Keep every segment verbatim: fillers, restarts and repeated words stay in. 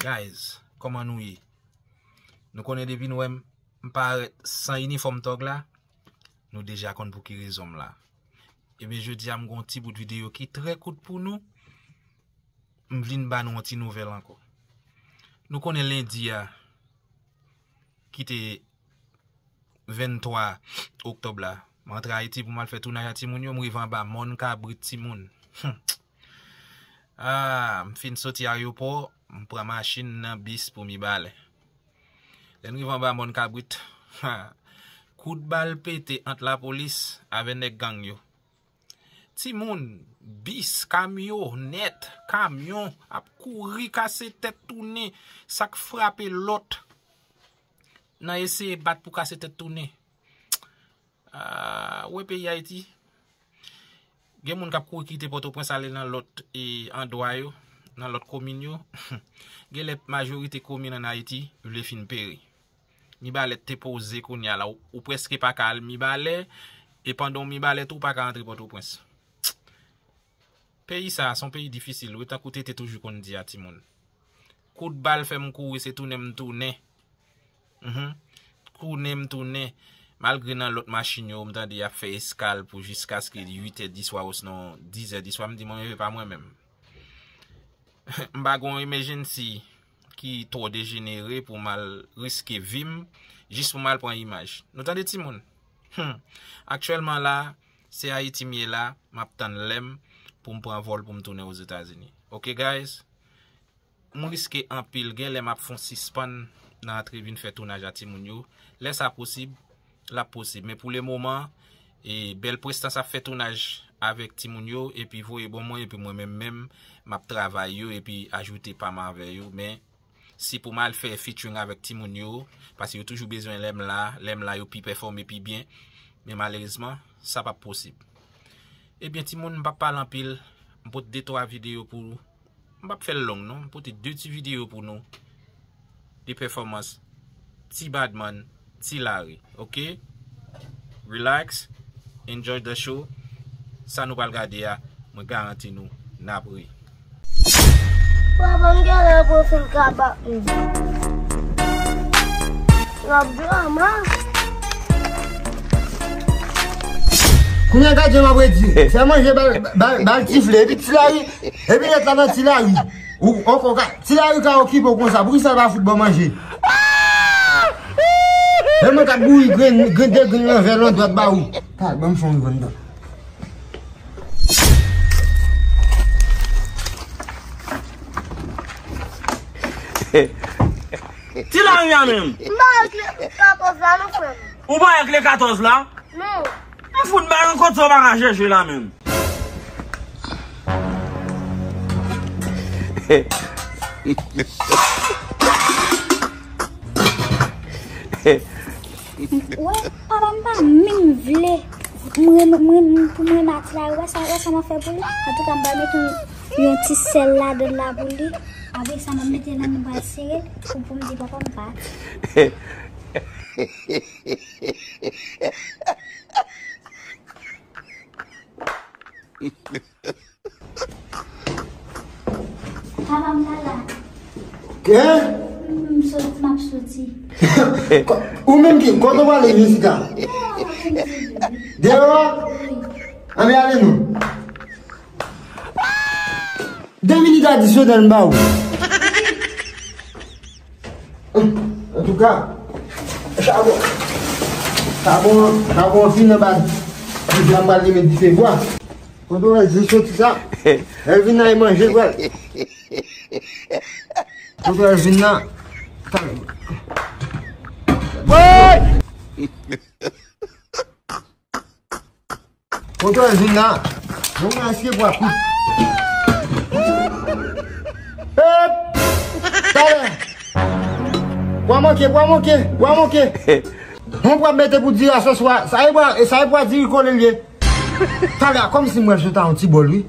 Guys, kòman nou ye? Nou konnen depi nou wè m, m parèt san inifòm tòg la, nou deja konn pou ki rezon m la. Ebyen, jodi a m gen yon ti bout videyo ki trè kout pou nou. M vin ba nou yon ti nouvèl ankò. Nou konnen lendi a, ki te venntwa oktòb la, m antre Ayiti pou m al fè tounaj a timoun yo, m rive anba mòn kabrit timoun. Hmm. Ah, m fin soti ayewopò, m pran machin nan bis pou Mibalè. Lè n rive anba mòn kabrit, ha, kout bal pete ant lapolis avè nèg gang yo. Timoun, bis, kamyonèt, kamyon ap kouri kase tèt tounen, sa k frape lòt nan eseye bat pou kase tèt tounen. Ah, ou wè peyi Ayiti, gen moun k ap kouri kite Pòtoprens ale nan lòt, e, andwa yo, nan lòt komin yo. Genlè majorite komin ann Ayiti vle fin peri. Mibalè te poze kounye a la, ou, ou prèske pa ka al Mibalè, e pandan w Mibalè tou, ou pa ka antre Pòtoprens. Peyi sa a, se yon peyi difisil, wi, tankou Tete toujou konn di a, timoun. Kout bal fè m kouri, se tounen m tounen. Mhm. Tounen m tounen. Malgre nan lòt machin yo, m tande y ap fè eskal pou jiskaske uit è di swa, osnon diz è di swa, m di, mwen, e pa mwen menm. M pa gon emejensi ki twò dejenere pou m al riske vi m, jis pou m al pran imaj. Nou tande, timoun? Hmm. Aktyèlman la, se Ayiti m ye la, m ap tann lè m pou m pran vòl pou m tounen Ozetazini. Oke, guys? M riske anpil, genlè m ap fè yon sispann nan antre vin fè tounaj a timoun yo. Lè sa posib, l ap posib. Men pou le moman, e, Bèl Prestans ap fè tounaj avèk timoun yo, epi voye ban mwen, epi mwen menm menm, m ap travay yo, epi ajoute pa m avè yo. Men si pou m al fè featuring avèk timoun yo, paske yo toujou bezwen lè m la, lè m la yo pi pèfòme pi byen. Men malerezman, sa p ap posib. Ebyen, timoun, m p ap pale anpil, m pote de twa videyo pou ou. M p ap fè l long non, m pote de ti videyo pou nou. De pèfòmans Ti Badman, Ti Lari. Oke? Relax, enjoy the show. Sa nou pral gade a, mwen garanti nou, n ap ri. Papa m genlè pou fin kabak m. L ap drama. Kounye a gade jan m ap redi. Fè manje, ba, ba, ba l tifle. Epi Ti Lari, epi nèt la nan Ti Lari. Ou, ou, ou ka, Ti Lari ka okipe w konsa. Poukisa l pa fout ban manje? E mwen k ap bouyi grenn, grenn, de grenn nan vè landwat ba ou. Kay, ban m fè yon vann dan. Ti Lari a menm. M pa wè kle katòz la non, frè m. Ou pa wè kle katòz la? Non. Ou fout bay yon kote w pa ka chèche la menm. Wè, papa m pa menm vle mwen, mwen, mwen, pou mwen mati la, wè sa, wè sa m ap fè pou li. Antouka, m pral mete yon, yon ti sèl ladann la pou li. Apre sa, m ap mete nan men m, pral sere l pou, pou m di papa m pa. Papa, m pa la. Kè? M sot, m ap soti. Ko-, ou menm ki, kote w prale, Jessica? Deyò a? Anben ale non. De minit adisyonèl m ba ou. Antouka, chabon, chabon, chabon an fin nan baz. Kounye a m pral limen dife bwa. Kote w wè Elvin soti sa? Elvin nan e manje l pral. Kote w wè Elvin nan? Woy! Kote w wè Elvin nan? Bon, mwen eske bwa kout. Ep! Talè! Bwa manke, bwa manke, bwa manke! Yon bwa mete pou diri aswè swa. Sa e bwa, sa e bwa diri kole l ye. Talè a, kòmsi mwen sot a yon ti bòl, wi.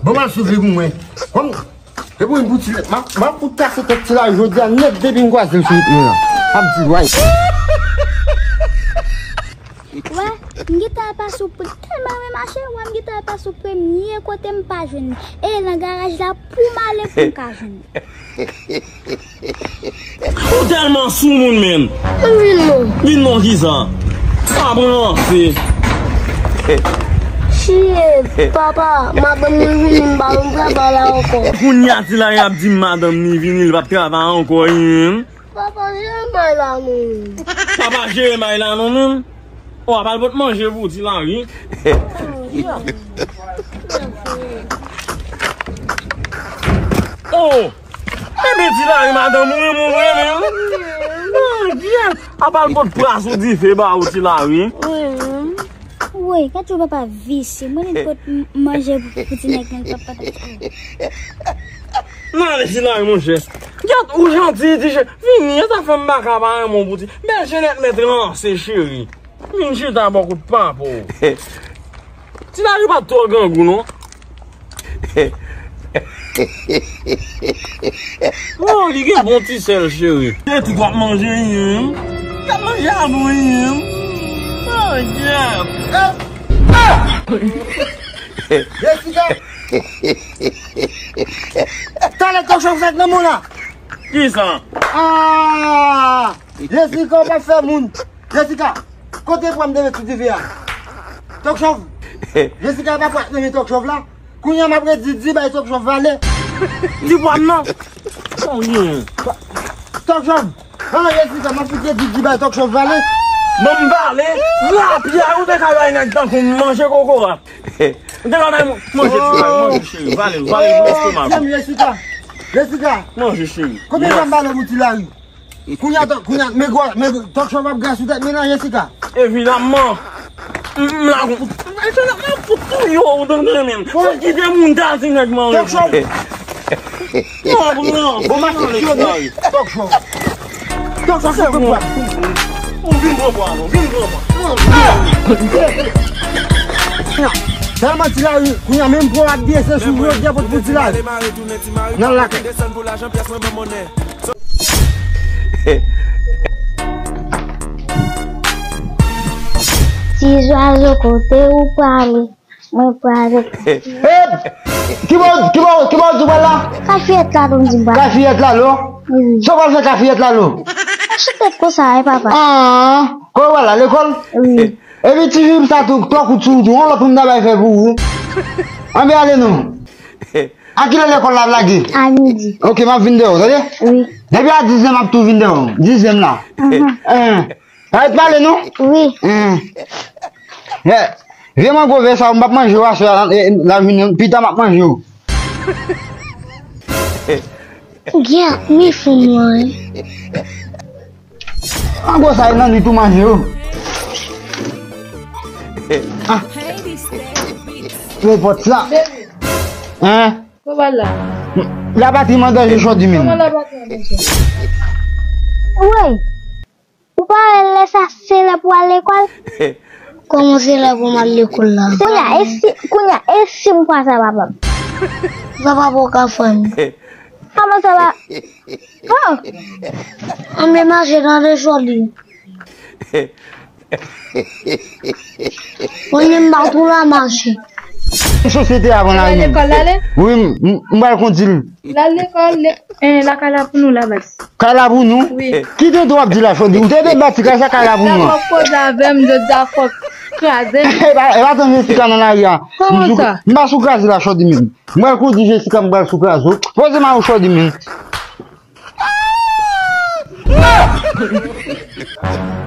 Bon, m al swiv li pou mwen. Kòm, e pou yon bouti, m ap, m ap fout kase tèt Ti Lari jodi a nèt depi m kwaze l sou wout mwen an. M ap di l, way. Wè, M gentan al pase sou pre-, tèlman renmen mache, wè m gentan al pase sou premye kote m pa jwenn li. E nan garaj la pou m ale pou m ka jwenn li. Ou tèlman soumoun, menm. Vin non. Vin non kisa? Sa pran anfe. Chie, papa, madanm mwen vini, m pa konn travay la ankò. Kounye a ti la ap di m madanm ni vini, li p ap travay ankò, wi, menm. Papa, jere may la non. Papa, jere may la non, menm. Ou ap al pot manje pou ti la, wi. Oh! Enben, ti la, wi, madanm ou renmen w vre, menm. Mon Dye! Ap al pot pwa sou dife ba ou, ti la, wi. Woy, gad yon papa visye. Mwen li pot m-, manje pou, pou ti nèg nan papa. Nan ale, ti la, wi, monchè. Gad ou janti, ti chè. Vini, sa fè m baka pa renmen w pou ti. Bèl jenèt mèt ranse, cheri. Vin chita bò kout papa w. Ti la, li pa twò grangou, non. Oh, li gen bon ti sèl, cheri. Se tout w ap manje, wi. W ap manje avè w, wi. Oh, Jeff. Jessica! Talè tòchò fèt nan moun la. Kisa? Ah! Jessica, w pa fè moun. Jessica, kote pwa m te met sou dife a? Tòchòv. Jessica, pa pwa k renmen tòchòv la. Kounye a m ap redi di bay tòchòv vale. Di pwa m non. Kounye. Tòchòv. Ah, Jessica, m ap fout redi di bay tòchòv vale. Ban m vale. Lapyè, ou te ka bay nèg tankou m manje kokorat. Ou te ka bay manje ti bay, manje cheri. Vale, vale pou lestomak. Jessica. Jessica. Manje cheri. Kote m vale pou ti la wi? Kounye a, kounye a, men gwo, men tòchòv ap gras sou tèt mennaj Jessica. Evidamman. M, m la, m, m ap fout touye w, ou tande menm. Fò kite moun ta di nèg manje. Tòchòv. Non, non, bon, m ap fout touye w, tòchòv. Tòchòv, se bon. Ou vin pran pwa, non, vin pran pwa. Tèlman ti la, kounye a, menm pran ap byese sou vre, dye pot pou ti la. Nan lakay. Ti zwazo kote ou prale, mwen prale. Ep! Ki bò, ki bò, ki bò w di w pral la? Kay fiyèt Lalo m di m pral. Kay fiyèt Lalo? Wi. Sa w pral fè kay fiyèt Lalo? Achte tèt konsa, e papa. Ah, kò w pral la, lekòl? Wi. Epi ti jip sa tou, twò kout sou ou tou, yon lòt moun ta bay fè pou ou. Anben ale non. A kilè lekòl la ap lage? A midi. Ok, m ap vin dèyè w, tande? Wi. Depi a dizè m ap tou vin dèyè w. Dizè m la. Ahan. Hein. Pa ret pale non? Wi. Hein. Vye mango vè sa, m p ap manje w aswè a, e, la vini, pita m ap manje w. Ou gen ak mi fou mwen. An gwo sa e nan nwit ou manje yo. Ah. Fè pòt sa. Hein? Kòman la? Lapatri m an danje jodi menm. Kòman lapatri an danje? Wi. Ou pa wè lè sa se lè pou al lekòl? Kòman se lè pou m al lekòl la? Kounye a, e si, kounye a, e si m kwaze ak papa m? Sa papa w ka fè m? Kòman sa va? Oh! Ann vle mache tande jodi. Mwen menm m pa tou la mache. Sosyete a pran lari menm. Lekòl la ale? Wi, m, m, m pral kondi l. L al lekòl, le, eh, lakay la pou nou la bas. Kay la pou nou? Wi. Ki tenten w ap di la, Chòdi? Ou te vle bati kay sa, kay la pou nou an. Fòk koze avè m, jodi a fòk kraze m. E pa, e pa tann Jessica nan lari a. Kòman sa? M pa sou kraze la, Chòdi menm. M pral kondi Jessica, m pral sou kraze w. Poze mayo Chòdi menm.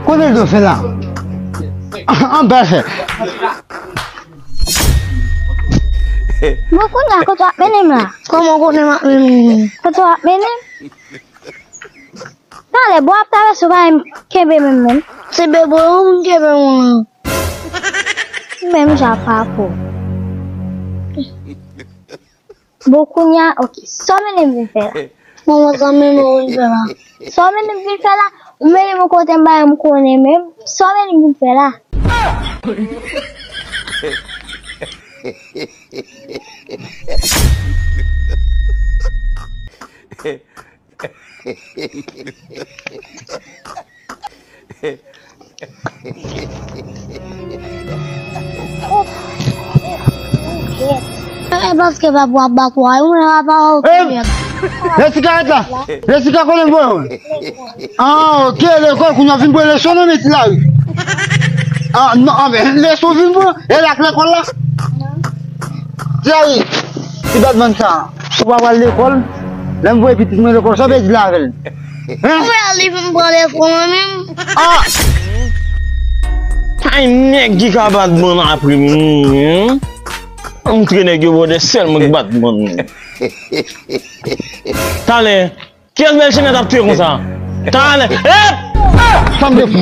Kote l do fè la? An bèl fè. Bon, kounye a, kote w ap mennen m la? Kòman kote m ap mennen w? Kote w ap mennen m? Talè, bò ap travèse, w pa menm kenbe menm, menm. Se bebe w pou m kenbe mwen. Menm jan pa ko. Bon, kounye a, ok. Sa w mennen m vin fè la? Manman, sa w mennen w vin fè la? Sa w mennen m vin fè la? Ou mennen m yon kote m pa menm konnen menm. Sa w mennen m vin fè la? E paske papa w ap bat w a, ou nan papa w. Lè sigarèt la. Lè siga kote m voye w. Ah, ok, lekòl, kounye a vin pran leson nan men ti Lari. Ah, non, ah, men leson vin pran, e la k lekòl la. Ti Lari, ti batman sa, si w pa pral lekòl, lè m voye pitit mwen lekòl, sa w vle di l avè l? Hein? Ou wè li vin pran leson nan men m. Ah! Ay nèg ki ka bat bann apre m, hein? Montre nèg yo bòdè sèl mwen k bat bann. Talè, kiyès Bèlchenèt ap touye konsa? Talè, ep! Sa m te fou.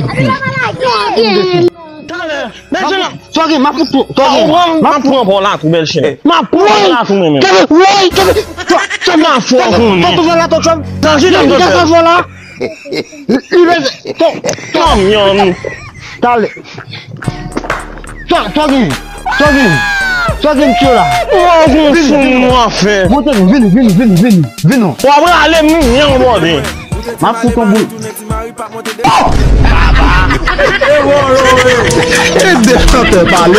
Talè, Bèlchenèt. Tògin, m ap fout tou. Tògin, m ap pran pa w la tou, Bèlchenèt. M ap pran pa w la tou, mwen menm. Tògin, woy, Tògin. Tò, Tògin, m ap fè w konnen. Tògin, Tògin, Tògin. Tògin, Tògin. Talè. Tò, Tògin. Tògin. Tògin, m tchyo la. Ou a gon sou nou a fè. Monte nou, vini, vini, vini, vini, vini. W ap rale m, men w bòde. M ap fout yon boul. Oh! E de chantè pale.